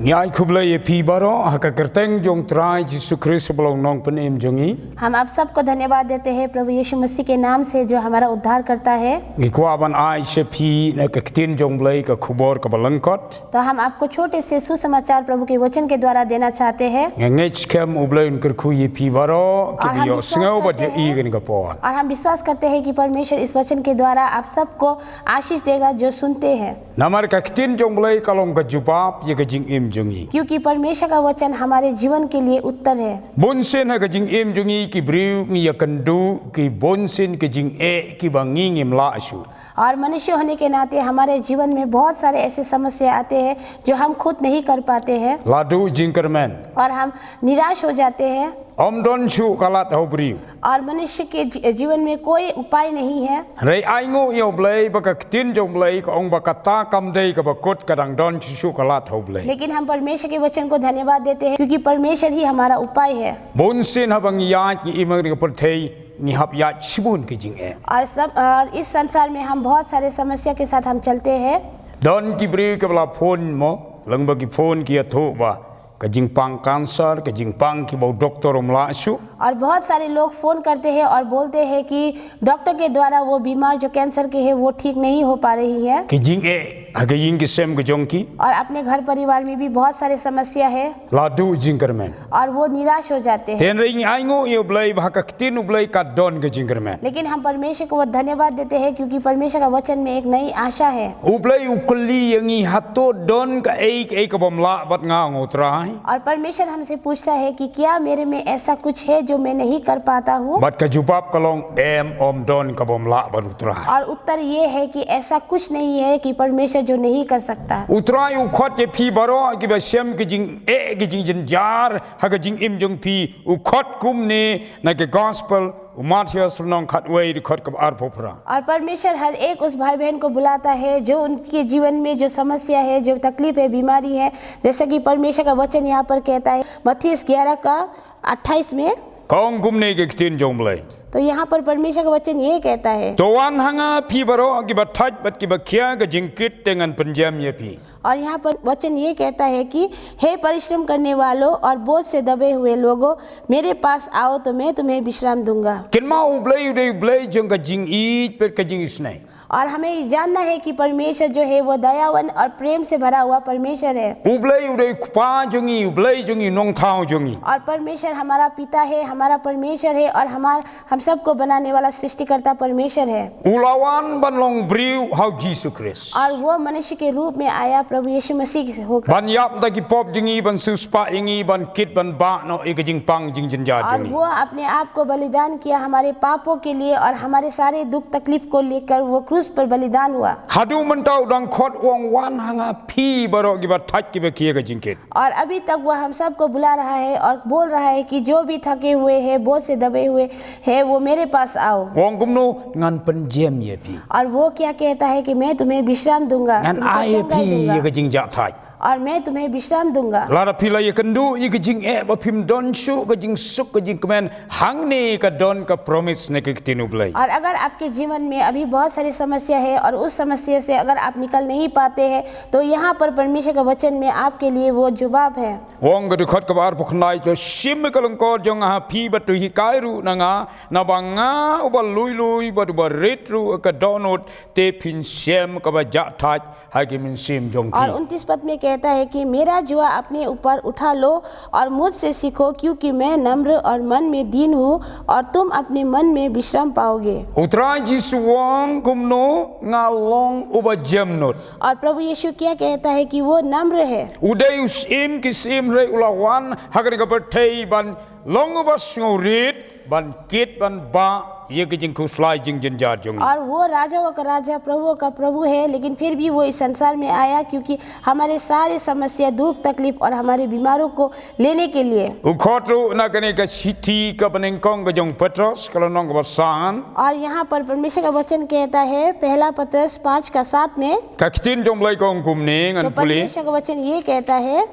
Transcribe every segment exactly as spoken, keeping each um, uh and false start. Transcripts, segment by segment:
Ngi ai khublei ïa phi baroh ha ka kyrteng jong Trai Jisu Khrist ba long nongpynim jong ngi. हम आप सबको धन्यवाद देते हैं प्रभु यीशु मसीह के नाम से जो हमारा उद्धार करता है। Ngi kwah ban ai sha phi na ka ktien jong Blei ka khubor kaba lyngkot. तो हम आपको छोटे से सुसमाचार प्रभु के वचन के द्वारा देना चाहते हैं। Nga ngeit skhem U Blei un kyrkhu ïa phi baroh ki ba ïohsngew bad ïohi ïa kane ka por. और हम विश्वास करते हैं कि परमेश्वर इस वचन के द्वारा आप सबको आशीष देगा जो सुनते हैं। Namar ka ktien jong Blei ka long ka jubab ïa ka jingim jong ngi. क्योंकि परमेश्वर का वचन हमारे जीवन के लिए उत्तर है। Bunsien ha ka jingim jong ngi ki briew ngi ïakynduh ki bunsien ki jingeh kiba ngi ngim lah shuh. और मनुष्य होने के नाते हमारे जीवन में बहुत सारे ऐसे समस्या आते हैं जो हम खुद नहीं कर पाते हैं। La duh jingkyrmen. और हम निराश हो जाते हैं। Ym don shuh ka lad ha u briew. और मनुष्य के जी-, जीवन में कोई उपाय नहीं है। Hynrei ainguh ïa U Blei ba ka ktien jong U Blei ka ong ba kata kam dei kaba kut, ka dang don shuh shuh ka lad ha U Blei. लेकिन हम परमेश्वर के वचन को धन्यवाद देते हैं क्योंकि परमेश्वर ही हमारा उपाय है। Bunsien haba ngi ïaid ngi im ha kane ka pyrthei ngi hap ïaid shibun ki jingeh. और सब, और इस संसार में हम बहुत सारे समस्या के साथ हम चलते हैं। Don ki briew kiba la phone mo, lyngba ki phone ki ïathuh ba ka jingpang cancer, ka jingpang kiba u doktor um lah shuh. और बहुत सारे लोग फोन करते हैं और बोलते हैं कि डॉक्टर के द्वारा वो बीमार जो कैंसर के है वो ठीक नहीं हो पा रही है। Ki jingeh ha ka ïing ki sem ka jong ki. और अपने घर परिवार में भी बहुत सारे समस्या है। La duh jingkyrmen. और वो निराश हो जाते हैं। Hynrei ngi ainguh ïa U Blei ba ha ka ktien U Blei ka don ka jingkyrmen. लेकिन हम परमेश्वर को वो धन्यवाद देते हैं क्योंकि परमेश्वर का वचन में एक नई आशा है। U Blei u kylli ïa ngi, hato don kaei kaei kaba ym lah bad nga, ong U Trai. और परमेश्वर हमसे पूछता है कि क्या मेरे में ऐसा कुछ है जो मैं नहीं कर पाता हूँ? Bad ka jubab ka long, em, ym don kaba ym lah bad U Trai. और उत्तर ये है कि ऐसा कुछ नहीं है कि परमेश्वर जो नहीं कर सकता। U Trai u khot ïa phi baroh kiba shem ki jingeh ki jingjynjar ha ka jingim jong phi, u khot kumne na ka gospel u Mathaios lynnong khatwei dkhot kaba arphew phra. और परमेश्वर हर एक उस भाई बहन को बुलाता है जो उनके जीवन में जो समस्या है, जो तकलीफ है, बीमारी है, जैसा कि परमेश्वर का वचन यहाँ पर कहता है मत्ती ग्यारह का अट्ठाईस में। Ka ong kumne ka ktien jong U Blei. तो यहाँ पर परमेश्वर का वचन ये कहता है। To wan ha nga phi baroh kiba thait bad kiba khia ka jingkit, te ngan pynjem ïa phi. और यहाँ पर वचन ये कहता है कि हे परिश्रम करने वालों और बोझ से दबे हुए लोगों, मेरे पास आओ तो मैं तुम्हें विश्राम दूंगा। Kynmaw U Blei u dei U Blei jong ka jingïeit bad ka jingisynei. और हमें ये जानना है कि परमेश्वर जो है वो दयावान और प्रेम से भरा हुआ परमेश्वर है। U Blei u dei u Kpa jong ngi, U Blei jong ngi, Nongthaw jong ngi. और परमेश्वर हमारा पिता है, हमारा परमेश्वर है और हमारा हम सबको बनाने वाला सृष्टिकर्ता परमेश्वर है। U la wan ban long briew ha u Jisu Khrist. और वो मनुष्य के रूप में आया प्रभु यीशु मसीह होकर। Ban ïap da ki pop jong ngi, ban siewspah ïa ngi, ban kit ban bah noh ïa ka jingpang jingjynjar jong ngi. और वो अपने आप को बलिदान किया हमारे पापों के लिए और हमारे सारे दुख तकलीफ को लेकर वो क्रूस पर बलिदान हुआ। Haduh mynta u dang khot, u ong wan ha nga phi baroh kiba thait kiba khia ka jingkit. और अभी तक वह हम सबको बुला रहा है और बोल रहा है कि जो भी थके हुए हैं, बोझ से दबे हुए हैं, वो मेरे पास आओ। U ong kumno? Ngan pynjem ïa phi. और वो क्या कहता है कि मैं तुम्हें विश्राम दूंगा, ngan ai ïa phi ïa ka jingjahthait. और मैं तुम्हें विश्राम दूंगा। Lada phi la ïakynduh ïa ka jingeh ba phim don shuh ka jingsuk ka jingkmen, hangne ka don ka promise na ka ktien U Blei. और अगर आपके जीवन में अभी बहुत सारी समस्या है और उस समस्या से अगर आप निकल नहीं पाते हैं, तो यहाँ पर परमेश्वर का वचन में आपके लिए वो जवाब है। U ong ka dkhot kaba arphew khyndai, to shim ka lyngkor jong nga ha phi bad to hikai ruh na nga, naba nga uba lui lui bad uba rit ruh ka dohnud, te phin shem kaba jahthait ha ki mynsiem jong phi. और उनतीस पद में कहता है कि मेरा जुआ अपने ऊपर उठा लो और मुझसे सीखो, क्योंकि मैं नम्र और मन में दीन हूँ, और तुम अपने मन में विश्राम पाओगे। U Trai Jisu u ong kumno? Nga long uba jemnud. और प्रभु यीशु क्या कहता है कि वो नम्र है। U dei u Syiem ki syiem hynrei u la wan ha kane ka pyrthei ban long uba sngewrit, ban kit ban bah ïa ka jingkhuslai jingjynjar jong ngi. और वो राजाओं का राजा, प्रभुओं का प्रभु है, लेकिन फिर भी वो इस संसार में आया क्योंकि हमारे सारे समस्या, दुख, तकलीफ और हमारे बीमारों को लेने के लिए। U khot ruh na kane ka shithi kaba nyngkong ka jong u Petros, ka lynnong kaba san. और यहाँ पर परमेश्वर का वचन कहता है, पहला पतरस पाँच का सात में। Ka ktien jong U Blei ka ong kumne, ngan pule. तो परमेश्वर का वचन ये कहता है,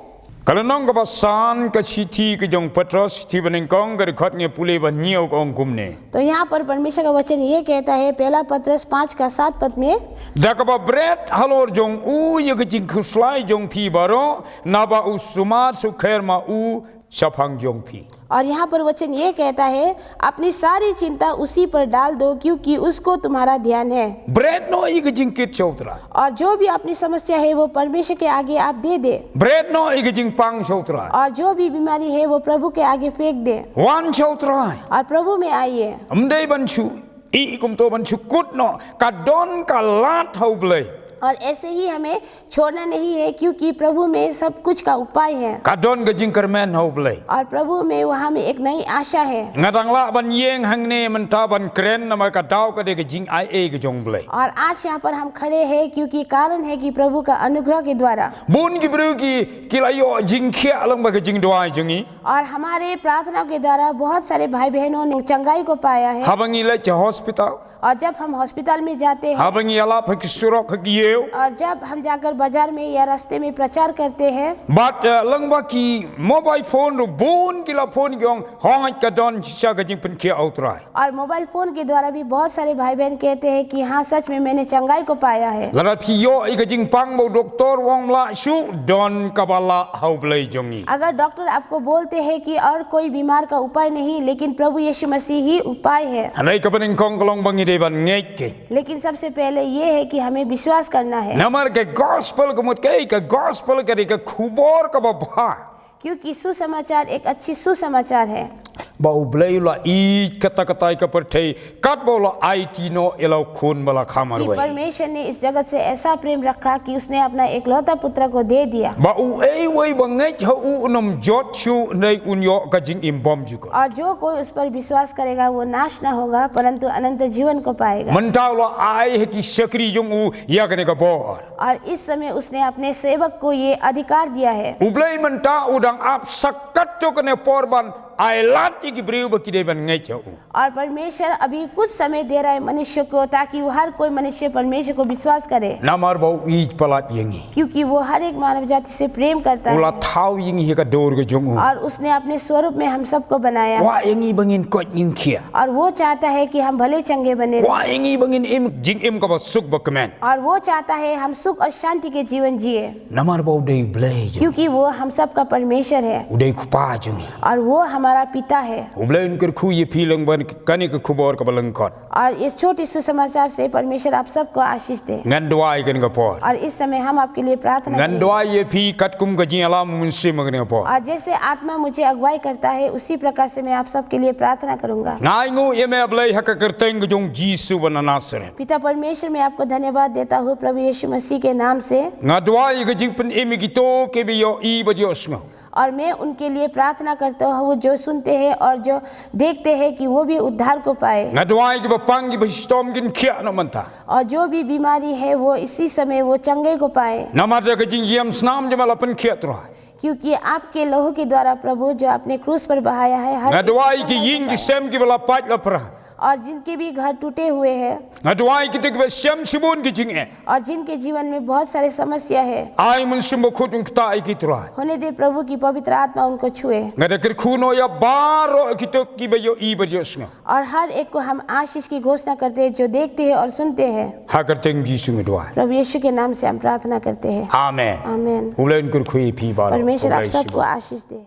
Ka lynnong kaba san ka shithi ka jong Petros, shithi banyngkong ka dkhot ngi pule bad ngi ong kumne. तो यहाँ पर परमेश्वर का वचन ये कहता है, पहला पतरस पाँच का सात पद में, Da kaba bret halor jong u ïa ka jingkhuslai jong phi baroh, naba u sumar sukher ma u shaphang jong phi. और यहाँ पर वचन ये कहता है, अपनी सारी चिंता उसी पर डाल दो, क्योंकि उसको तुम्हारा ध्यान है। Bret noh ïa ka jingkit sha U Trai. और जो भी अपनी समस्या है, वो परमेश्वर के आगे आप दे दे। Bret noh ïa ka jingpang sha U Trai. और जो भी बीमारी है, वो प्रभु के आगे फेंक दे। Wan sha U Trai. और प्रभु में आइए। Ym dei ban shu ïeh kumto, ban shu kut noh. Ka don ka lad ha U Blei. और ऐसे ही हमें छोड़ना नहीं है, क्योंकि प्रभु में सब कुछ का उपाय है। Ka don ka jingkyrmen ha U Blei. और प्रभु में वहाँ में एक नई आशा है। Nga dang lah ban ïeng hangne mynta ban kren namar ka daw ka dei ka jingai ei ka jong U Blei. और आज यहाँ पर हम खड़े हैं, क्योंकि कारण है कि प्रभु का अनुग्रह के द्वारा। Bun ki briew ki, ki la ïoh jingkhiah lyngba ka jingduwai jong ngi. और हमारे प्रार्थना के द्वारा बहुत सारे भाई बहनों ने चंगाई को पाया है। Haba ngi leit sha hospital. और जब हम हॉस्पिटल में जाते हैं, Haba ngi ïalap ha ki surok ha ki ïew. और जब हम जाकर बाजार में या रास्ते में प्रचार करते हैं, Bad, eh, lyngba ki mobile phone ruh bun ki la phone ki ong, hooid ka don shisha ka jingpynkhiah ha U Trai. और मोबाइल फोन के द्वारा भी बहुत सारे भाई बहन कहते हैं कि हाँ, सच में मैंने चंगाई को पाया है। Lada phi ïoh ïa ka jingpang ba u doktor u ong ym lah shuh, don kaba lah ha U Blei jong ngi. अगर डॉक्टर आपको बोलते हैं कि और कोई बीमार का उपाय नहीं, लेकिन प्रभु यीशु मसीह ही उपाय है। Hynrei kaba nyngkong ka long ba ngi dei ban ngeit kein. लेकिन सबसे पहले ये है कि हमें विश्वास करना है। Namar ka gospel ka mut kaei, ka gospel ka dei ka khubor kaba bha. क्योंकि सुसमाचार एक अच्छी सुसमाचार है। Ba U Blei u la ïeit katta katta ïa ka pyrthei, katba u la aiti noh ïa la u khun ba la kham कि marwei. परमेश्वर ने इस जगत से ऐसा प्रेम रखा कि उसने अपना एकलौता पुत्र को दे दिया। Ba uei uei ba ngeit ha u un ym jot shuh, hynrei un ïoh ka jingim bymjukut. और जो कोई उस पर विश्वास करेगा, वो नाश ना होगा, परंतु अनंत जीवन को पाएगा। Mynta u la ai ha ki shakri jong u ïa kane ka bor. और इस समय उसने अपने सेवक को ये अधिकार दिया है। U Blei mynta u dang ap sa katto katne por ban ailad ïa ki briew ba ki dei ban ngeit ha u. और परमेश्वर अभी कुछ समय दे रहा है मनुष्य को, ताकि वो हर कोई मनुष्य परमेश्वर को विश्वास करे। Namar ba u ïeit palat ïa ngi. क्योंकि वो हर एक मानव जाति से प्रेम करता है। U la thaw ïa ngi ha ka dur ka jong u. और उसने अपने स्वरूप में हम सबको बनाया। Kwah ïa ngi ba ngin koit ngin khiah. और वो चाहता है कि हम भले चंगे बने रहें। Kwah ïa ngi ba ngin im jingim kaba suk ba kmen. और वो चाहता है हम सुख और शांति के जीवन जिए। Namar ba u dei U Blei jong ngi. क्योंकि वो हम सबका परमेश्वर है। U dei u Kpa jong ngi. और वो हमारा पिता है। U Blei un kyrkhu ïa phi lyngba kane ka khubor kaba lyngkot. और इस छोटी सुसमाचार से परमेश्वर आप सबको आशीष दे। Ngan duwai kane ka por. और इस समय हम आपके लिए प्रार्थना करेंगे। Ngan duwai ïa phi katkum ka jingïalam u Mynsiem ha kane ka por. और जैसे आत्मा मुझे अगुवाई करता है, उसी प्रकार से मैं आप सबके लिए प्रार्थना करूंगा। Nga ainguh ïa me, A Blei, ha ka kyrteng ka jong u Jisu ba na Nasareth. पिता परमेश्वर, मैं आपको धन्यवाद देता हूँ प्रभु यीशु मसीह के नाम से। Nga duwai ïa ka jingpynim ïa kito kiba ïohi bad ïohsngew. और मैं उनके लिए प्रार्थना करता हूँ, वो जो सुनते हैं और जो देखते हैं, कि वो भी उद्धार को पाए। Nga duwai ïa kiba pang, kiba shitom kin khiah noh mynta. और जो भी बीमारी है, वो इसी समय वो चंगाई को पाए। Namar da ka jingïam snam jong me la pynkhiah, Trai. क्योंकि आपके लहू के द्वारा, प्रभु, जो आपने क्रूस पर बहाया है, हर Nga duwai ïa ki ïing ki sem kiba la pait la pra. और जिनके भी घर टूटे हुए हैं, Nga duwai ïa kito kiba shem shibun ki jingeh. और जिनके जीवन में बहुत सारे समस्या है, Ai u Mynsiem Bakhuid un ktah ïa ki, Trai. होने दे प्रभु कि पवित्र आत्मा उनको छुए। Nga da kyrkhu noh ïa baroh kito kiba ïohi bad ïohsngew. और हर एक को हम आशीष की घोषणा करते हैं, जो देखते हैं और सुनते हैं। Ha ka kyrteng u Jisu nga duwai. प्रभु यीशु के नाम से हम प्रार्थना करते हैं। Amen. आमीन। U Blei un kyrkhu ïa phi baroh. परमेश्वर आप सबको आशीष दे।